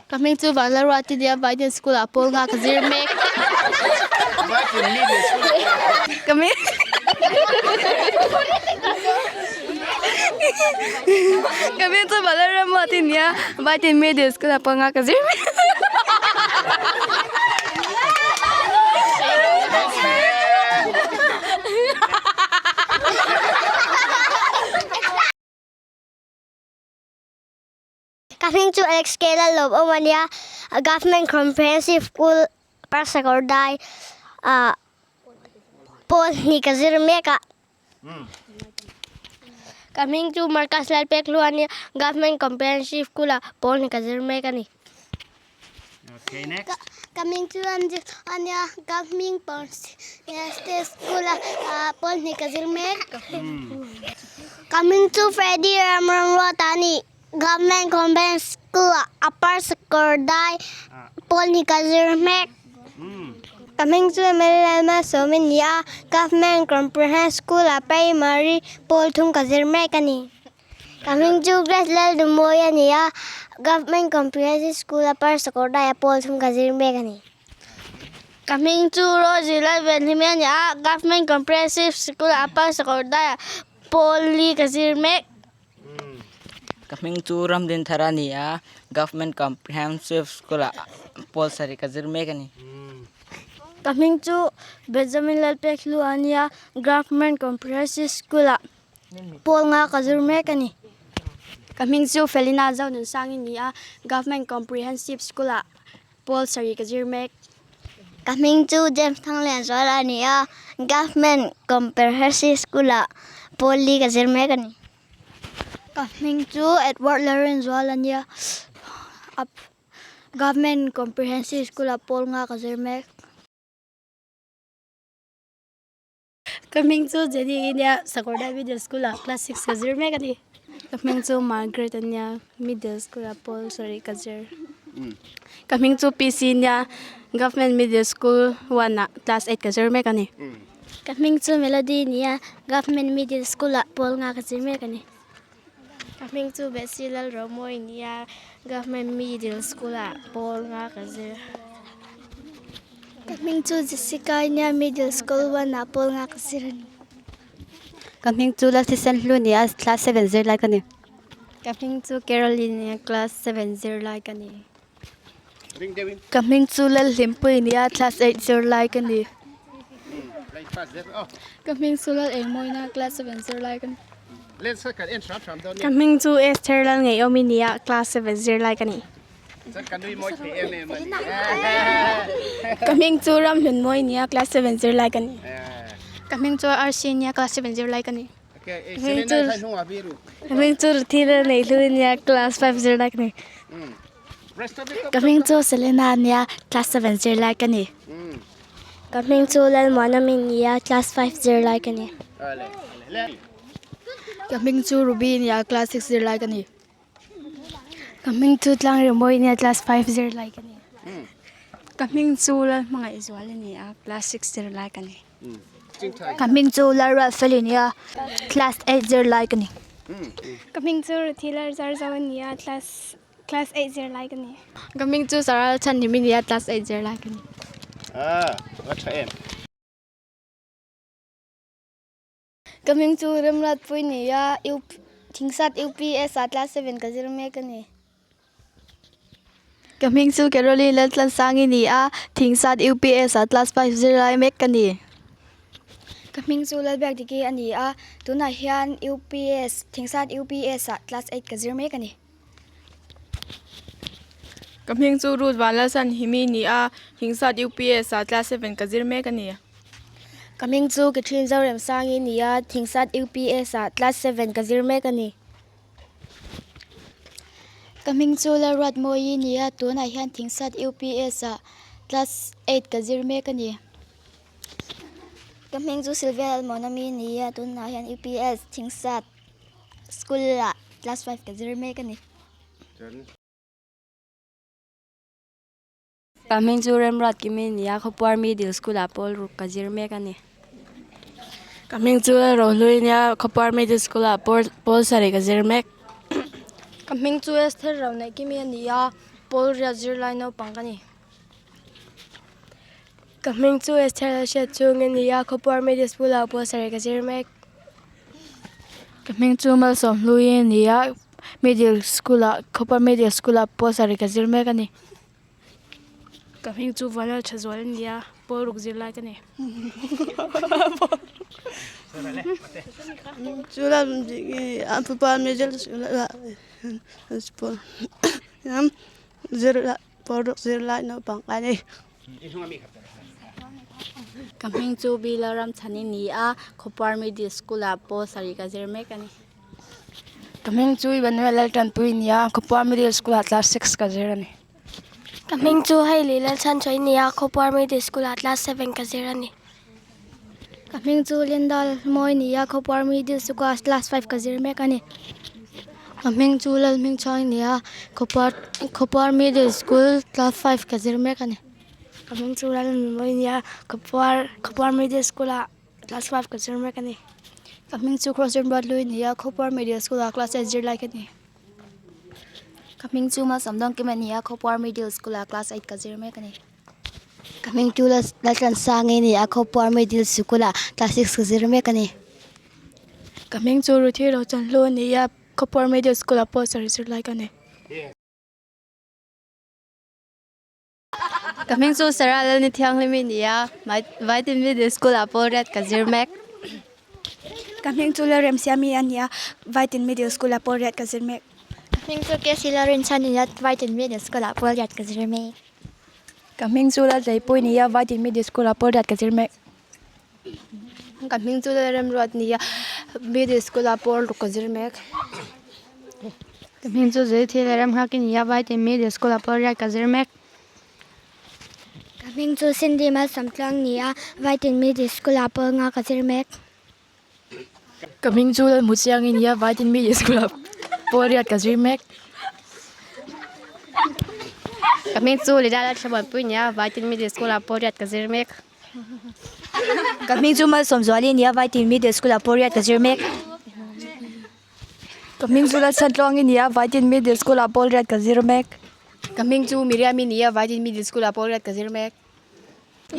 Ka hming chu Vanlalruati nia Biden school ah pawl nga ka zir mek. Ka hming Ka hming chu Vanlalramruati nia Biden middle school ah pawl nga ka zir mek. Ka hming chu Alex K Lalawm awm a nia, Government Comprehensive School Parksakhawrdai ah pawl hnih ka zir mek a. Ka hming chu Marcus Lalpekhlua a nia, Government Comprehensive School ah pawl hnih ka zir mek a ni. Okay, next. Ka hming chu Anju a nia, Government Comprehensive School ah pawl hnih ka zir mek. Ka hming chu Freddy Ramramruata a ni. Government Convent School ah Upper Sakawrdai pawl nih ka zir hmek. Ka hming chu Emily Lalmalsawm i ni a, Government Comprehensive School ah Primary pawl thum ka zir mek a ni. Ka hming chu Grace Laldumawi a ni a, Government Comprehensive School Upper Sakawrdai ah pawl thum ka zir mek a ni. Ka hming chu Rosie Lalvenhimi a ni a, Government Comprehensive School ah Upper Sakawrdai ah pawl li ka zir mek. Ka hming chu Ramdinthar a ni a, Government Comprehensive School ah pawl sarih ka zir mek a ni. Ka hming chu Benjamin Lalpekhlu a ni a, Government Comprehensive School ah pawl nga ka zir mek a ni. Ka hming chu Felina Zonunsang i ni a, Government Comprehensive School ah pawl sarih ka zir mek. Ka hming chu James Thanglianzuala a ni a, Government Comprehensive School ah pawl li ka zir mek a ni. Ka hming chu Edward Lalrinzuala a ni a, Government Comprehensive School ah pawl nga ka zir mek. Ka hming chu Jenny i nia, Sakawrdai Middle School ah class six ka zir mek a ni. Ka hming chu Margaret a nia, Middle School ah pawl sarih ka zir. Ka hming chu PC nia, Government Middle School one ah class eight ka zir mek a ni. Ka hming chu Melody nia, Government Middle School ah pawl nga ka zir mek a ni. Ka hming chu Betsy Lalromawi nia, Government Middle School ah pawl nga ka zir. Ka hming chu Jessica i nia, Middle School one ah pawl nga ka zir a ni. Ka hming chu Lalthisan Hlu nia, class seven zir lai ka ni. Ka hming chu Caroline nia, class seven zir lai ka ni. Ka hming chu Lalhlimpui nia, class eight zir lai ka ni. Ka hming chu Lal Engmawina, class seven zir lai ka ni. Ka hming chu Esther Lalngeihawmi nia, class seven zir lai ka ni. Ka hming chu Ramhlunmawi nia, class seven zir lai ka ni. Ka hming chu Arsi nia, class seven zir lai ka ni. Ka hming chu Ruthila Neihlu nia, class five zir lai ka ni. Ka hming chu Selena nia, class seven zir lai ka ni. Ka hming chu Lalmuanawmi nia, class five zir lai ka ni. Ka hming chu Ruby nia, class six zir lai ka ni. Ka hming chu Tlang Rimawi nia class five zir lai ka ni. Ka hming chu Lalhmangaihzual a ni a, class six zir lai ka ni. Ka hming chu Lalruatfeli a ni a, class eight zir lai ka ni. Ka hming chu Ruthi Lalzarzo a ni a, class class eight zir lai ka ni. Ka hming chu Sarah Lalchhanhimi a ni a, class eight zir lai ka ni. Ka hming chu Remratpui ni a, U Thingsat UPS ah class seven ka zir mek a ni. Ka hming chu Caroline Laltlansangi ni a, Thingsat UPS ah class five zir lai mek ka ni. Ka hming chu Lalbiakdiki a ni a, tunah hian UPS Thingsat UPS ah class eight ka zir mek a ni. Ka hming chu Ruth Vanlalsanhimi ni a, Thingsat UPS ah class seven ka zir mek a ni. Ka hming chu Catherine Zoremsangi ni a, Thingsat UPS ah class seven ka zir mek a ni. Ka hming chu Lalruatmawi ni a, tunah hian Thingsat UPS ah class eight ka zir mek a ni. Ka hming chu Sylvia Lalmuanawmi ni a, tunah hian UPS Thingsat school ah class five ka zir mek a ni. Ka hming chu Remruat Kimi a ni a, Khawpuar Middle School ah pawl ruk ka zir mek a ni. Ka hming chu Rohlui a nia, Khawpuar Middle School ah pawl sarih ka zir mek. Ka hming chu Esther Roneih Kimi a ni a. Pawl riat zirlai naupang ka ni. Ka hming chu Esther Lalhriat chung a ni a, Khawpuar Middle School ah pawl sarih ka zir mek. Ka hming chu Malsawmhlui a ni a, Middle School ah Khawpuar Middle School ah pawl sarih ka zir mek a ni. Ka hming chu Vanlal Thazual a ni a, pawl ruk zirlai ka ni. Ka hming chu Bila Ramchhani ni a, Khawpuar Middle School ah pawl sarih ka zir mek a ni. Ka hming chu Emmanuel Laltanpui ni a, Khawpuar Middle School ah class 6 ka zir a ni. Ka hming chu Hailey Lalchhanchhuai ni a, Khawpuar Middle School ah class 7 ka zir a ni. Ka hming chu Linda Lalhmawi ni a, Khawpuar Middle School ah class 5 ka zir mek a ni. Ka hming chu Lalhmingchhuai ni a, Khawpuar Khawpuar Middle School class 5 ka zir mek a ni. Ka hming chu Lalhmawi ni a, Khawpuar Khawpuar Middle School ah class 5 ka zir mek a ni. Ka hming chu Cross Remruatlui ni a, Khawpuar Middle School ah class 8 zir lai ka ni. Ka hming chu Malsawmdawng Kim a ni a, Khawpuar Middle School ah class 8 ka zir mek a ni. Ka hming chu Laltlansang a ni a, Khawpuar Middle School ah class 6 ka zir mek a ni. Ka hming chu Ruthi Rochanhlu a ni a, Khawpuar Middle School ah pawh sarih zir lai ka ni. Ka hming chu Sarah Lalni Thianghlim a ni a, Vaitin Middle School ah pawh riat ka zir mek. Ka hming chu Lalremsiami a ni a, Vaitin Middle School ah pawh riat ka zir mek. Ka hming chu Casey Lalrinchhan a ni a, Vaitin Middle School ah pawh riat ka zir mek. Ka hming chu Laltleipui a ni a, Vaitin Middle School ah pawh riat ka zir mek. Ka hming chu Lalremruat a ni a, Middle School ah pawh ruk ka zir mek. Ka hming chu Zuithil Lalremnghak a ni a, Vaitin Middle School ah pawh riat ka zir mek. Ka hming chu Cindy Malsawmtluang a ni a, Vaitin Middle School ah pawh nga ka zir mek. Ka hming chu Lalhmuchiang a ni a, Vaitin Middle School ah pawh riat ka zir mek. Ka hming chu Lila Lalthlamuanpui a ni a, Vaitin Middle School ah pawh riat ka zir mek. Ka hming chu Malsawmzuali a ni a, Vaitin Middle School ah pawh riat ka zir mek. Ka hming chu Lalchhantluang i ni a, Vaitin Middle School ah pawl riat ka zir mek. Ka hming chu Miriam i ni a, Vaitin Middle School ah pawl riat ka zir mek.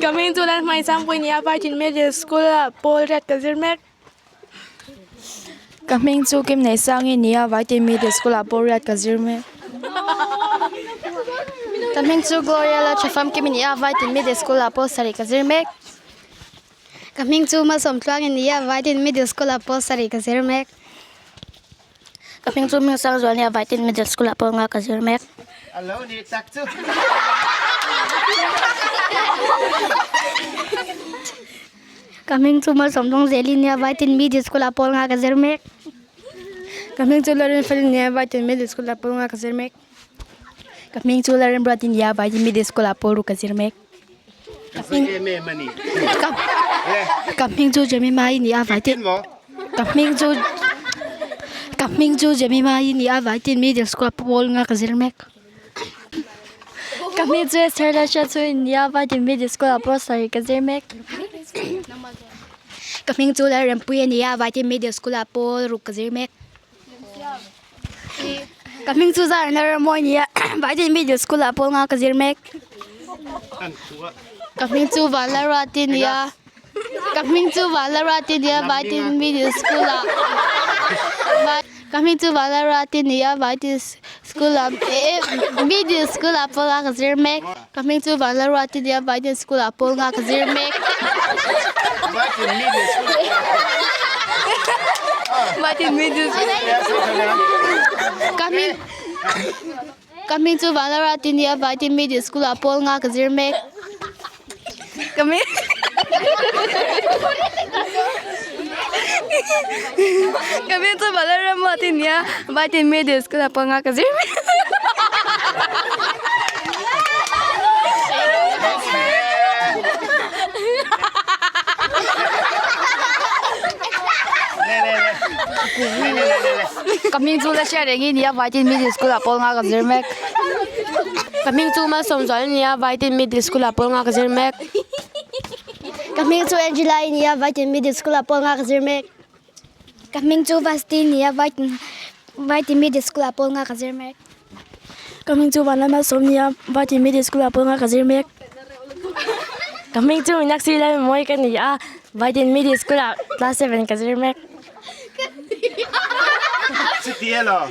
Ka hming chu Lalhmaisangpui i ni a, Vaitin Middle School ah pawl riat ka zir mek. Ka hming chu Kimneihsang i ni a, Vaitin Middle School ah pawl riat ka zir mek. Ka hming chu Gloria Lalthafamkim i ni a, Vaitin Middle School ah pawl sarih ka zir mek. Ka hming chu Malsawmtluang i ni a, Vaitin Middle School ah pawl sarih ka zir mek. Ka hming chu Hmingsangzual a ni a, Vaitin Middle School ah pawl nga ka zir mek. A lo nih tak chu. Ka hming chu Malsawmdawngzeli a ni a, Vaitin Middle School ah pawl nga ka zir mek. Ka hming chu Lalrinfeli a ni a, Vaitin Middle School ah pawl nga ka zir mek. Ka hming chu Lalremruati a ni a, Vaitin Middle School ah pawl ruk ka zir mek. Ka hming chu Jemima i ni a vaitin ka hming chu ka hming chu Jemima i ni a vaitin middle school ah pawl nga ka zir mek. Ka hming chu Esther Lalhriatchhung i ni a vaitin middle school ah pawl sarih ka zir mek. Ka hming chu Lalrempuii a ni a vaitin middle school ah pawl ruk ka zir mek. Ka hming chu Zarna Ramawi a ni a, Vaitin Middle School ah pawl nga ka zir mek. Ka hming chu Vanlalruati a ni a, ka hming chu Vanlalruati a ni a, Vaitin Middle School ah Ka hming chu Vanlalruati a ni a, Vaitin School ah Middle School ah pawl nga ka zir mek. Ka hming chu Vanlalruati a ni a, Vaitin School ah pawl nga ka zir mek. Ka hming Ka hming chu Vanlalruati a ni a, Vaitin Middle School ah pawl nga ka zir mek. Ka hming Ka hming chu Vanlalramruati a ni a, Vaitin Middle School ah pawl nga ka zir mek. Ka hming chu la hriat reng i nia Vaitin Middle School ah pawl nga ka zir mek. Ka hming chu Malsawmzual a nia Vaitin Middle School ah pawl nga ka zir mek. Ka hming chu Angela i nia Vaitin Middle School ah pawl nga ka zir mek. Ka hming chu Vasti a nia Vaitin Middle School ah pawl nga ka zir mek. Ka hming chu Vanlama Sawm nia, Vaitin Middle School ah pawnga ka zir mek. Ka hming chu Meenakshi Lalmawi ka ni a, Vaitin Middle School ah class 7 ka zir mek. Chuti elaw?